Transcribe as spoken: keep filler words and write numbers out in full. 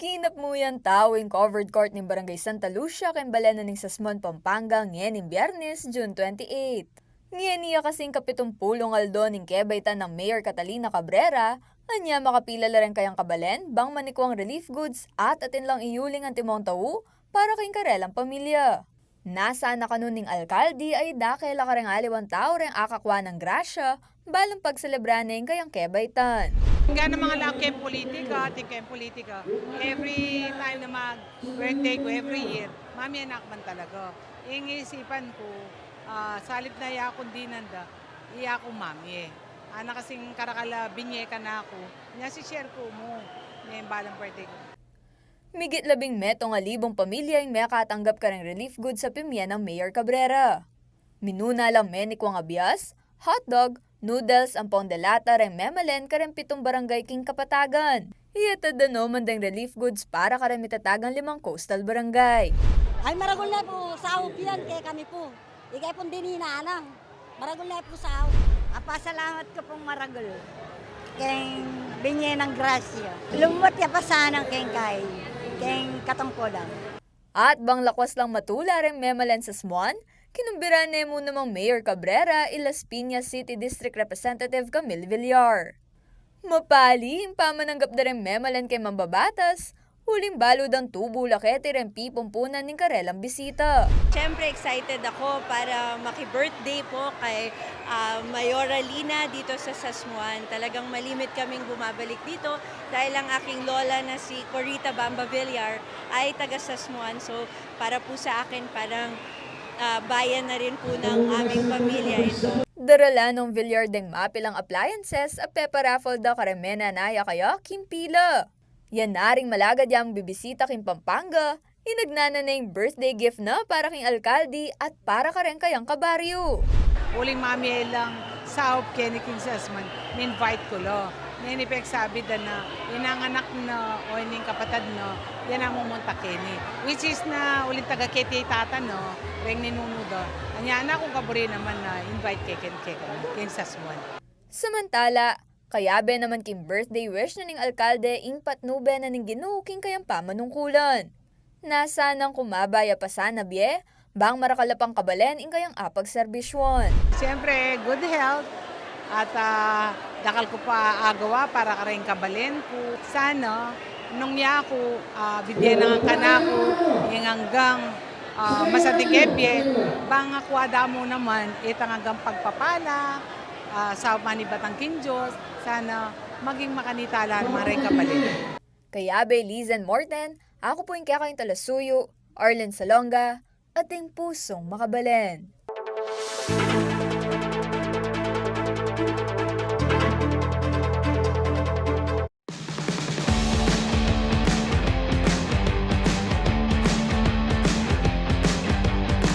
Kinapmu yang tau ing covered court ning Barangay Santa Lucia keng balen na ning Sasmuan, Pampanga, ngening Biyernes, June twenty-eight. Ngeni ya kasing kapitumpulung aldo ning kebaitan nang Mayor Catalina Cabrera, anya makapila la reng kayang kabalen bang manikwang relief goods at atin lang iyuling antimong tau para keng karelang pamilya. Nasa na kanu ning alkalde a idake la kareng aliwang tau reng akakua nang grasya balang pagselebra ne ing kayang kebaitan. Nga na mga laki ing politika, atin keng politika. Every time na mag-birthday ku, every year, mami anak man talaga. Ing isipan ku, ah, salip na iya kung dinan da, iya kung mami e. Ana kasing karakal a binye kanaku, nya si-share ku mu, ne balang birthday ku. Migit labing metung a libung pamilya ing mekatanggap kareng relief goods a pimye nang Mayor Cabrera. Minuna lang menikwang a bias, hotdog, noodles ampong de lata reng memalen kareng pitung barangay king kapatagan. Iyatad da no man deng relief goods para kareng mitatagang limang coastal barangay. Ay, maragul ne pu saup yan kekami pu. Ikay pung dinina na. Maragul ne pu saup. Apasalamat ku pung maragul keng binye nang grasya. Lumut ya pa sana keng kai, keng katungkulan. At bang lakwas lang matula reng memalen Sasmuan, kinumbiran ne mu namang Mayor Cabrera i Las Piñas City District Representative Camille Villar. Mapali ing pamananggap da reng memalen keng mambabatas, uling balu dang tubu la keti reng pipumpunan ning karelang bisita. Siyempre, excited ako para maki-birthday po kay, ah, Mayora Lina dito sa Sasmuan. Talagang malimit kaming bumabalik dito dahil ang aking lola na si Corita Bamba Villar ay taga Sasmuan. So, para po sa akin, parang, ah, bayan na rin po ng aming pamilya ito. Darala nong Villar deng mapilang appliances a peparaffle da kareng menanaya kaya king pila. Yan na ring malagad yang bibisita king Pampanga, inagnana ne ing birthday gift na para king alkalde at para kareng kayang kabaryu. Uling mami e lang saup keni king Sasmuan, in-invite ku la. Neni peksabi da na, inanganak na o ining kapatad na, yan ang mumunta keni. Which is na uling taga keti tata na, reng ninunu da. Anya na kung kaburi naman na invite ke ken, ke, ken Sasmuan. Samantala, kayabe naman king birthday wish na ning alkalde ing patnube na ning Ginu king kayang pamanungkulan. Nasa nang kumaba ya pa sana bie, bang marakal a pang kabalen ing kayang apagserbisyuan. Siyempre, good health at, ah, dakal ku pa agawa para kareng kabalen ku. Sana, nung yaku, ah, bibie na ngan kanaku, ing anggang, ah, masanting kebie, bang akua da mu naman itang anggang pagpapala, ah, saup manibat king Dios, sana maging makanita la reng kabalen. Kayabe Lizen Morten, aku pu ing kekayung talasuyu, Arlen Salonga, ating pusung makabalen.